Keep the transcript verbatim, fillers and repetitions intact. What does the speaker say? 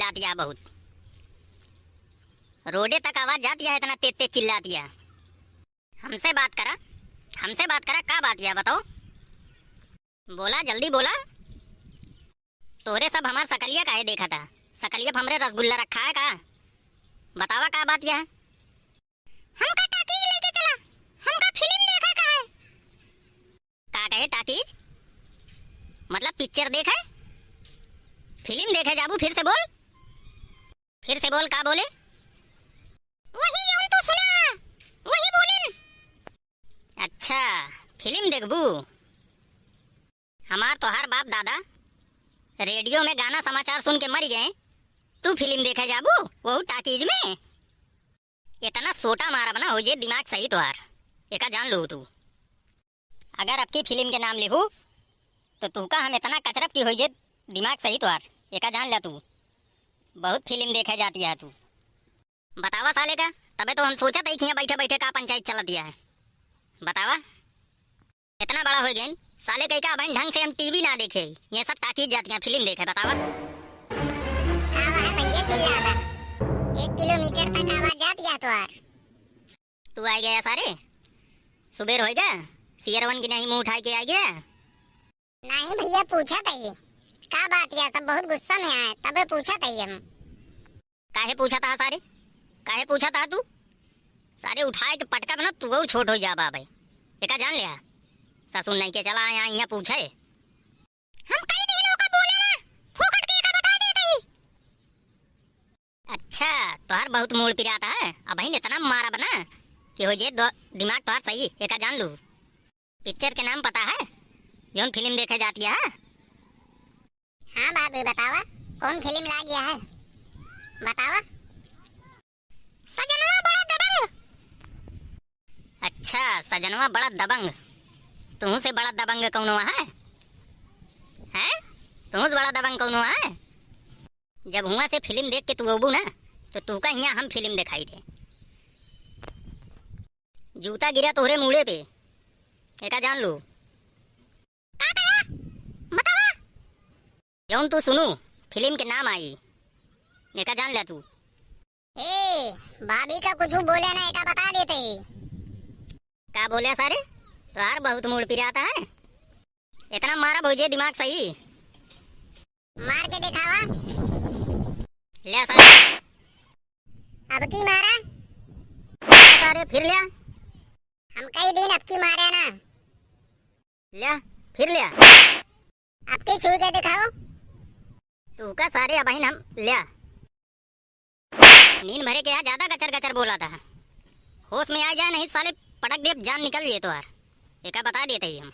जातिया बहुत। रोडे तक आवाज जातिया, इतना तेज तेज चिल्लातिया। हमसे बात करा, हमसे बात करा, का बातिया बताओ? बोला, जल्दी बोला। तोरे सब हमार सकलिया काहे देखा था? सकलिया पे हमरे रसगुल्ला रखा है का? बतावा का बातिया है? हमका टाकीज लेके चला, हमका फिल्म देखे का है। का कहे टाकीज? मतलब पिक्चर देखे? फिल्म देखे जाबू? फिर से बोल, फिर से बोल, का बोले? वही जौन तू सुना, वही बोलिन। अच्छा, फिल्म देखबू? हमार तोहार बाप दादा रेडियो में गाना समाचार सुन के मरि गए, तू फिल्म देखे जाबू वहू टाकीज में? इतना सोटा मारब ना होइ जे दिमाग सही तोहार, एका जान लू तू। अगर अबकी फिल्म के नाम लेहू तो तुहका हम इतना कचरब की होइ जे दिमाग सही तोहार, एका जान ल्या तू। बहुत फिल्म देखे जातिया है तू। बतावा साले का, तबे तो हम सोचत हई कि यहाँ बैठे बैठे का पंचायत चलतिया है। बतावा, इतना बड़ा होइ गइन, साले कही का अबहिन ढंग से हम टीवी ना देखे, ये सब टाकीज जातिया फिल्म देखे। बतावा। का है भैया चिल्लाता? एक किलोमीटर तक आवाज जातिया तोहार। तू आइ गया सारे, सुबेर होइ गया, सियरवन की नहीं मुँह उठाइ के आइ गया। नहीं भैया, पूछत हई, का बात या सब बहुत गुस्सा में आए, तबे पूछत हई हम। काहे पूछत हा सारे, काहे पूछत हा तू? सारे उठाइ के पटकब ना, तू और छोट होइ जाबा भाई, एका जान ल्या। ससुर नहीं के चला आया यहाँ पूछे। हम कई दिन ओका बोले ना, फोकट के एका बता देत हई। अच्छा, तोहार बहुत मूड़ पिरात है, अबहिन इतना मारब ना कि होइ जे दो-, दिमाग तोहार सही, एका जान लू। पिक्चर के नाम पता है, जौन फिल्म देखे जातिया है? हाँ भाभी, बतावा, कौन फिल्म लाग गया है, बतावा। सजनवा बड़ा दबंग। अच्छा, सजनवा बड़ा दबंग, तुहू से बड़ा दबंग कौनो है? हैं? तुहू से बड़ा दबंग कौनो है? जब हुआँ से फिल्म देख के तू अबू ना, तो तुहका हियाँ हम फिल्म देखाई दे। जूता गिरा तोहरे मूड़े पे, एका जान लू। का कहा? बतावा। जौन तू सुनू, फिल्म के नाम आई, एका जान ल्या तू। ए, भाभी का कुछ बोले ना, एका बता देत ही। का बोले सारे? तोहार बहुत मूड़ पिरात है। इतना मारब होइ जे दिमाग सही। मार के देखावा। ल्या सारे। अबकी मारा। ल्या सारे, फिर ल्या। हम कई दिन अबकी मारे ना। ल्या, फिर ल्या। अबकी छुई के देखाओ। तुहका सारे अबहिन हम ल्या। नींद भरे के यहाँ ज्यादा गचर गचर बोला था। होश में आ जाए, नहीं साले पटक देब, जान निकल जाए तोहार। एका बता देत ही हम।